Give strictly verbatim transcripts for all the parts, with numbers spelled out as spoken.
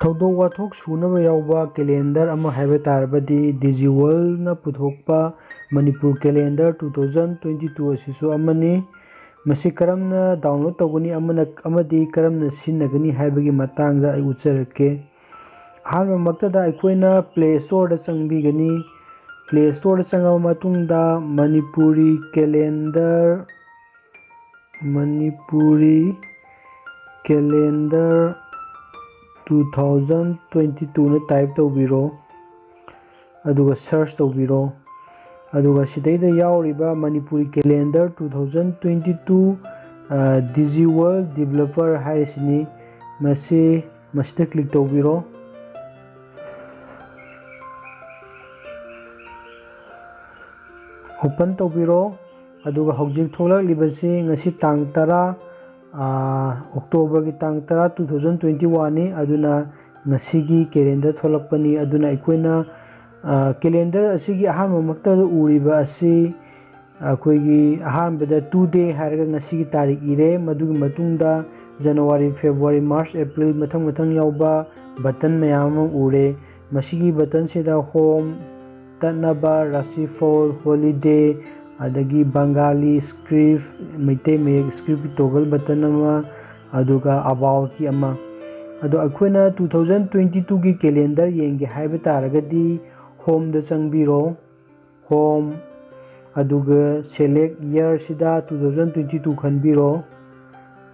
ꯊꯧꯗꯣꯛ ꯋꯥꯊꯣꯛ ꯁꯨꯅꯕ ꯌꯥꯎꯕ ꯀꯦꯂꯦꯟꯗꯔ ꯑꯃ ꯍꯥꯏꯕ ꯇꯥꯔꯕꯗꯤ ꯗꯤꯖꯤ ꯋꯥꯔꯜꯅ ꯄꯨꯊꯣꯛꯄ Manipur calendar two thousand twenty two ꯑꯁꯤꯁꯨ ꯑꯃꯅꯤ꯫ ꯃꯁꯤ ꯀꯔꯝꯅ ꯗꯥꯎꯟꯂꯣꯗ ꯇꯧꯒꯅꯤ ꯑꯃꯅ, ꯑꯃꯗꯤ ꯀꯔꯝꯅ ꯁꯤꯖꯤꯟꯅꯒꯅꯤ ꯍꯥꯏꯕꯒꯤ ꯃꯇꯥꯡꯗ ꯑꯩ ꯎꯠꯆꯔꯛꯀꯦ꯫ ꯑꯍꯥꯟꯕꯃꯛꯇꯗ ꯑꯩꯈꯣꯏꯅ ꯄ꯭ꯂꯦ ꯁ꯭ꯇꯣꯔꯗ ꯆꯪꯕꯤꯒꯅꯤ꯫ ꯄ꯭ꯂꯦ ꯁ꯭ꯇꯣꯔꯗ ꯆꯪꯉꯕ ꯃꯇꯨꯡꯗ Manipuri calendar, Manipuri calendar two thousand twenty twoꯅ ꯇꯥꯏꯞ ꯇꯧꯕꯤꯔꯣ, ꯑꯗꯨꯒ ꯁꯔꯆ ꯇꯧꯕꯤꯔꯣ꯫ ꯑꯗꯨꯒ ꯁꯤꯗꯩꯗ ꯌꯥꯎꯔꯤꯕ Manipuri calendar two thousand twenty two, ꯗꯤꯖꯤ ꯋꯥꯔꯜ ꯗꯤꯕꯦꯂꯄꯔ ꯍꯥꯏꯔꯤꯁꯤꯅꯤ꯫ ꯃꯁꯤ, ꯃꯁꯤꯗ ꯀ꯭ꯂꯤꯛ ꯇꯧꯕꯤꯔꯣ꯫ ꯑꯣꯄꯟ ꯇꯧꯕꯤꯔꯣ꯫ ꯑꯗꯨꯒ ꯍꯧꯖꯤꯛ ꯊꯣꯛꯂꯛꯂꯤꯕꯁꯤ ꯉꯁꯤ ꯇꯥꯡ ꯇꯔꯥ, ꯑꯥ, ꯑꯣꯛꯇꯣꯕꯔꯒꯤ ꯇꯥꯡ ꯇꯔꯥ, two thousand twenty oneꯅꯤ꯫ ꯑꯗꯨꯅ ꯉꯁꯤꯒꯤ ꯀꯦꯂꯦꯟꯗꯔ ꯊꯣꯛꯂꯛꯄꯅꯤ꯫ ꯑꯗꯨꯅ ꯑꯩꯈꯣꯏꯅ, ꯑꯥ, ꯀꯦꯂꯦꯟꯗꯔ ꯑꯁꯤꯒꯤ ꯑꯍꯥꯟꯕꯃꯛꯇꯗ ꯎꯔꯤꯕ ꯑꯁꯤ ꯑꯩꯈꯣꯏꯒꯤ ꯑꯍꯥꯟꯕꯗ ꯇꯨꯗꯦ ꯍꯥꯏꯔꯒ ꯉꯁꯤꯒꯤ ꯇꯥꯔꯤꯛ ꯏꯔꯦ꯫ ꯃꯗꯨꯒꯤ ꯃꯇꯨꯡꯗ ꯖꯅꯋꯥꯔꯤ, ꯐꯦꯕ꯭ꯔꯨꯋꯥꯔꯤ, ꯃꯥꯔꯆ, ꯑꯦꯄ꯭ꯔꯤꯜ ꯃꯊꯪ ꯃꯊꯪ ꯌꯥꯎꯕ ꯕꯇꯟ ꯃꯌꯥꯝ ꯑꯃ ꯎꯔꯦ꯫ ꯃꯁꯤꯒꯤ ꯕꯇꯟꯁꯤꯗ ꯍꯣꯝ, ꯇꯠꯅꯕ, ꯔꯥꯁꯤꯐꯣꯜ, ꯍꯣꯂꯤꯗꯦ, ꯑꯗꯒꯤ ꯕꯪꯒꯥꯂꯤ ꯁ꯭ꯀ꯭ꯔꯤꯞ, ꯃꯩꯇꯩ ꯃꯌꯦꯛ ꯁ꯭ꯀ꯭ꯔꯤꯞꯀꯤ ꯇꯣꯒꯜ ꯕꯇꯟ ꯑꯃ, ꯑꯗꯨꯒ ꯑꯕꯥꯎꯠꯀꯤ ꯑꯃ꯫ ꯑꯗꯣ ꯑꯩꯈꯣꯏꯅ two thousand twenty twoꯒꯤ ꯀꯦꯂꯦꯟꯗꯔ ꯌꯦꯡꯒꯦ ꯍꯥꯏꯕ ꯇꯥꯔꯒꯗꯤ ꯍꯣꯝꯗ ꯆꯪꯕꯤꯔꯣ꯫ ꯍꯣꯝ, ꯑꯗꯨꯒ ꯁꯦꯂꯦꯛ ꯏꯌꯔꯁꯤꯗ two thousand twenty two ꯈꯟꯕꯤꯔꯣ꯫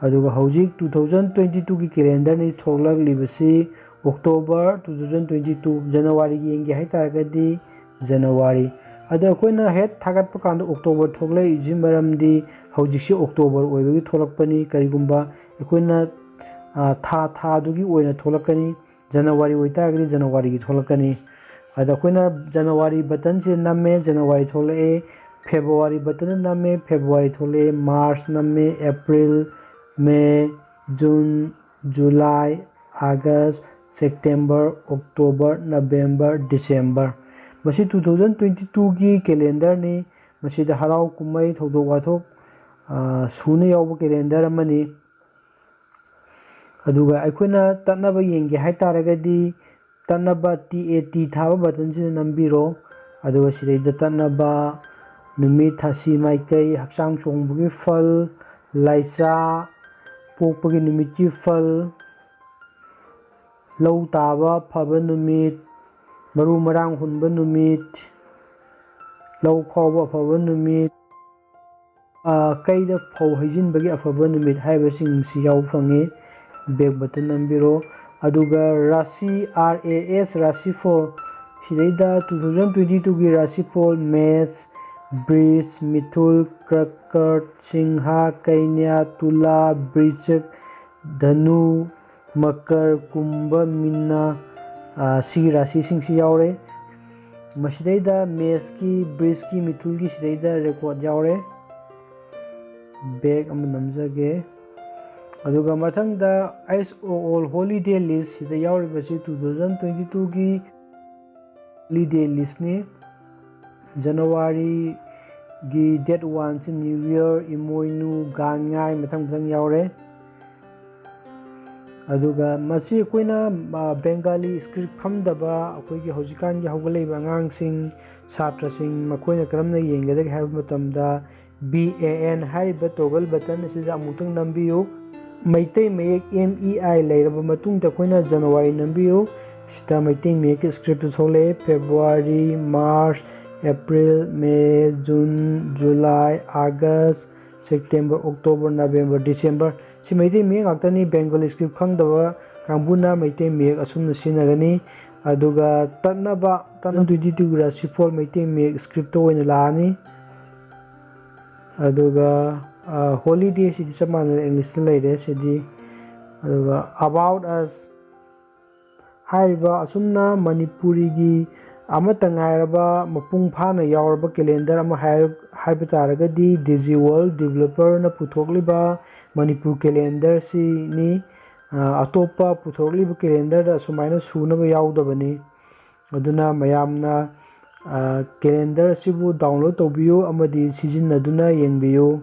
ꯑꯗꯨꯒ ꯍꯧꯖꯤꯛ two thousand twenty twoꯒꯤ ꯀꯦꯂꯦꯟꯗꯔꯅꯤ ꯊꯣꯛꯂꯛꯂꯤꯕꯁꯤ October two thousand twenty two, January ꯌꯦꯡꯒꯦ ꯍꯥꯏꯇꯥꯔꯒꯗꯤ ꯖꯅꯋꯥꯔꯤ꯫ ꯑꯗꯣ ꯑꯩꯈꯣꯏꯅ ꯍꯦꯛ ꯊꯥꯒꯠꯄ ꯀꯥꯟꯗ ꯑꯣꯛꯇꯣꯕꯔ ꯊꯣꯛꯂꯛꯏꯁꯤ ꯃꯔꯝꯗꯤ ꯍꯧꯖꯤꯛꯁꯤ ꯑꯣꯛꯇꯣꯕꯔ ꯑꯣꯏꯕꯒꯤ ꯊꯣꯛꯂꯛꯄꯅꯤ꯫ ꯀꯔꯤꯒꯨꯝꯕ ꯑꯩꯈꯣꯏꯅ, ꯑ, ꯊꯥ ꯊꯥꯗꯨꯒꯤ ꯑꯣꯏꯅ ꯊꯣꯛꯂꯛꯀꯅꯤ꯫ ꯖꯅꯋꯥꯔꯤ ꯑꯣꯏꯇꯥꯔꯒꯗꯤ ꯖꯅꯋꯥꯔꯤꯒꯤ ꯊꯣꯛꯂꯛꯀꯅꯤ꯫ ꯑꯗ ꯑꯩꯈꯣꯏꯅ ꯖꯅꯋꯥꯔꯤ ꯕꯇꯟꯁꯦ ꯅꯝꯃꯦ, ꯖꯅꯋꯥꯔꯤ ꯊꯣꯛꯂꯛꯑꯦ꯫ ꯐꯦꯕ꯭ꯔꯨꯋꯥꯔꯤ ꯕꯇꯟꯗ ꯅꯝꯃꯦ, ꯐꯦꯕ꯭ꯔꯨꯋꯥꯔꯤ ꯊꯣꯛꯂꯛꯑꯦ꯫ ꯃꯥꯔꯆ ꯅꯝꯃꯦ, ꯑꯦꯄ꯭ꯔꯤꯜ, ꯃꯦ, ꯖꯨꯟ, ꯖꯨꯂꯥꯏ, ꯑꯥꯒꯁ, ꯁꯦꯞꯇꯦꯝꯕꯔ, ꯑꯣꯛꯇꯣꯕꯔ, ꯅꯕꯦꯝꯕꯔ, ꯗꯤꯁꯦꯝꯕꯔ꯫ ꯃꯁꯤ two thousand twenty twoꯒꯤ ꯀꯦꯂꯦꯟꯗꯔꯅꯤ꯫ ꯃꯁꯤꯗ ꯍꯔꯥꯎ ꯀꯨꯝꯍꯩ, ꯊꯧꯗꯣꯛ ꯋꯥꯊꯣꯛ, ꯑ, ꯁꯨꯅ ꯌꯥꯎꯕ ꯀꯦꯂꯦꯟꯗꯔ ꯑꯃꯅꯤ꯫ ꯑꯗꯨꯒ ꯑꯩꯈꯣꯏꯅ ꯇꯠꯅꯕ ꯌꯦꯡꯒꯦ ꯍꯥꯏꯇꯥꯔꯒꯗꯤ, ꯇꯠꯅꯕ T A T ꯊꯥꯕ ꯕꯇꯟꯁꯤꯗ ꯅꯝꯕꯤꯔꯣ꯫ ꯑꯗꯨꯒ ꯁꯤꯗꯩꯗ ꯇꯠꯅꯕ ꯅꯨꯃꯤꯠ, ꯊꯥꯁꯤ, ꯃꯥꯏꯀꯩ, ꯍꯛꯆꯥꯡ ꯆꯣꯡꯕꯒꯤ ꯐꯜ, ꯂꯥꯏꯆꯥ, ꯄꯣꯛꯄꯒꯤ ꯅꯨꯃꯤꯠꯀꯤ ꯐꯜ, ꯂꯧ ꯇꯥꯕ ꯐꯕ ꯅꯨꯃꯤꯠ, ꯃꯔꯨ ꯃꯔꯥꯡ ꯍꯨꯟꯕ ꯅꯨꯃꯤꯠ, ꯂꯧ ꯈꯥꯎꯕ ꯑꯐꯕ ꯅꯨꯃꯤꯠ, ꯑ, ꯀꯩꯗ ꯐꯧ ꯍꯩꯖꯤꯟꯕꯒꯤ ꯑꯐꯕ ꯅꯨꯃꯤꯠ ꯍꯥꯏꯕꯁꯤꯡꯁꯤ ꯌꯥꯎꯕ ꯐꯪꯉꯤ꯫ Back ꯕꯇꯟ ꯅꯝꯕꯤꯔꯣ꯫ ꯑꯗꯨꯒ ꯔꯥꯁꯤ, R A S, ꯔꯥꯁꯤꯐꯣꯜ, ꯁꯤꯗꯩꯗ two thousand twenty twoꯒꯤ ꯔꯥꯁꯤꯐꯣꯜ: ꯃꯦꯁ, ꯕ꯭ꯔꯤꯖ, ꯃꯤꯊꯨꯜ, ꯀ꯭ꯔꯀꯔ, ꯁꯤꯡꯍ, ꯀꯩꯅ꯭ꯌꯥ, ꯇꯨꯂꯥ, ꯕ꯭ꯔꯤꯖꯛ, ꯙꯅꯨ, ꯃꯀꯔ, ꯀꯨꯝꯚ, ꯃꯤꯟꯅ, ꯑ, ꯁꯤꯒꯤ ꯔꯥꯁꯤꯁꯤꯡꯁꯤ ꯌꯥꯎꯔꯦ꯫ ꯃꯁꯤꯗꯩꯗ ꯃꯦꯁꯀꯤ, ꯕ꯭ꯔꯤꯖꯀꯤ, ꯃꯤꯊꯨꯜꯒꯤ ꯁꯤꯗꯩꯗ ꯔꯦꯀꯣꯔꯠ ꯌꯥꯎꯔꯦ꯫ Back ꯑꯃ ꯅꯝꯖꯒꯦ꯫ ꯑꯗꯨꯒ ꯃꯊꯪꯗ S O All Holiday List ꯁꯤꯗ ꯌꯥꯎꯔꯤꯕꯁꯤ two thousand twenty twoꯒꯤ holiday listꯅꯤ꯫ ꯖꯅꯋꯥꯔꯤꯒꯤ date oneꯁꯤ New Year, ꯏꯃꯣꯏꯅꯨ, ꯒꯥꯟꯉꯥꯏ, ꯃꯊꯪ ꯃꯊꯪ ꯌꯥꯎꯔꯦ꯫ ꯑꯗꯨꯒ ꯃꯁꯤ ꯑꯩꯈꯣꯏꯅ, ꯑ, Bengali script ꯈꯪꯗꯕ, ꯑꯩꯈꯣꯏꯒꯤ ꯍꯧꯖꯤꯛꯀꯥꯟꯒꯤ ꯍꯧꯒꯠꯂꯛꯏꯕ ꯑꯉꯥꯡꯁꯤꯡ, ꯁꯥꯇ꯭ꯔꯁꯤꯡ, ꯃꯈꯣꯏꯅ ꯀꯔꯝꯅ ꯌꯦꯡꯒꯗꯒꯦ ꯍꯥꯏꯕ ꯃꯇꯝꯗ, B A N ꯍꯥꯏꯔꯤꯕ toggle button ꯑꯁꯤꯗ ꯑꯃꯨꯛꯇꯪ ꯅꯝꯕꯤꯌꯨ꯫ ꯃꯩꯇꯩ ꯃꯌꯦꯛ M E I ꯂꯩꯔꯕ ꯃꯇꯨꯡꯗ ꯑꯩꯈꯣꯏꯅ ꯖꯅꯋꯥꯔꯤ ꯅꯝꯕꯤꯌꯨ꯫ ꯁꯤꯗ ꯃꯩꯇꯩ ꯃꯌꯦꯛꯀꯤ script ꯊꯣꯛꯂꯛꯑꯦ: February, March, April, May, June, July, August, September, October, November, December꯫ ꯁꯤ ꯃꯩꯇꯩ ꯃꯌꯦꯛ ꯉꯥꯛꯇꯅꯤ꯫ Bengali script ꯈꯪꯗꯕ ꯀꯥꯡꯕꯨꯅ ꯃꯩꯇꯩ ꯃꯌꯦꯛ ꯑꯁꯨꯝꯅ ꯁꯤꯖꯤꯟꯅꯒꯅꯤ꯫ ꯑꯗꯨꯒ ꯇꯠꯅꯕ, ꯇꯠꯅ twenty twoꯒꯤ ꯔꯥꯁꯤꯐꯣꯜ ꯃꯩꯇꯩ ꯃꯌꯦꯛ scriptꯇ ꯑꯣꯏꯅ ꯂꯥꯛꯑꯅꯤ꯫ ꯑꯗꯨꯒ, ꯑ, holiday ꯁꯤꯗꯤ ꯆꯞ ꯃꯥꯟꯅꯅ Englishꯇ ꯂꯩꯔꯦ ꯁꯤꯗꯤ꯫ ꯑꯗꯨꯒ About Us ꯍꯥꯏꯔꯤꯕ ꯑꯁꯨꯝꯅ ꯃꯅꯤꯄꯨꯔꯤꯒꯤ ꯑꯃꯠꯇ ꯉꯥꯏꯔꯕ ꯃꯄꯨꯡ ꯐꯥꯅ ꯌꯥꯎꯔꯕ calendar ꯑꯃ ꯍꯥꯏ-, ꯍꯥꯏꯕ ꯇꯥꯔꯒꯗꯤ Digiworld developerꯅ ꯄꯨꯊꯣꯛꯂꯤꯕ ꯃꯅꯤꯄꯨꯔ calendarꯁꯤꯅꯤ꯫ ꯑ, ꯑꯇꯣꯞꯄ ꯄꯨꯊꯣꯛꯂꯤꯕ calendarꯗ ꯑꯁꯨꯃꯥꯏꯅ ꯁꯨꯅꯕ ꯌꯥꯎꯗꯕꯅꯤ꯫ ꯑꯗꯨꯅ ꯃꯌꯥꯝꯅ, ꯑ, calendar ꯑꯁꯤꯕꯨ download ꯇꯧꯕꯤꯌꯨ ꯑꯃꯗꯤ ꯁꯤꯖꯤꯟꯅꯗꯨꯅ ꯌꯦꯡꯕꯤꯌꯨ꯫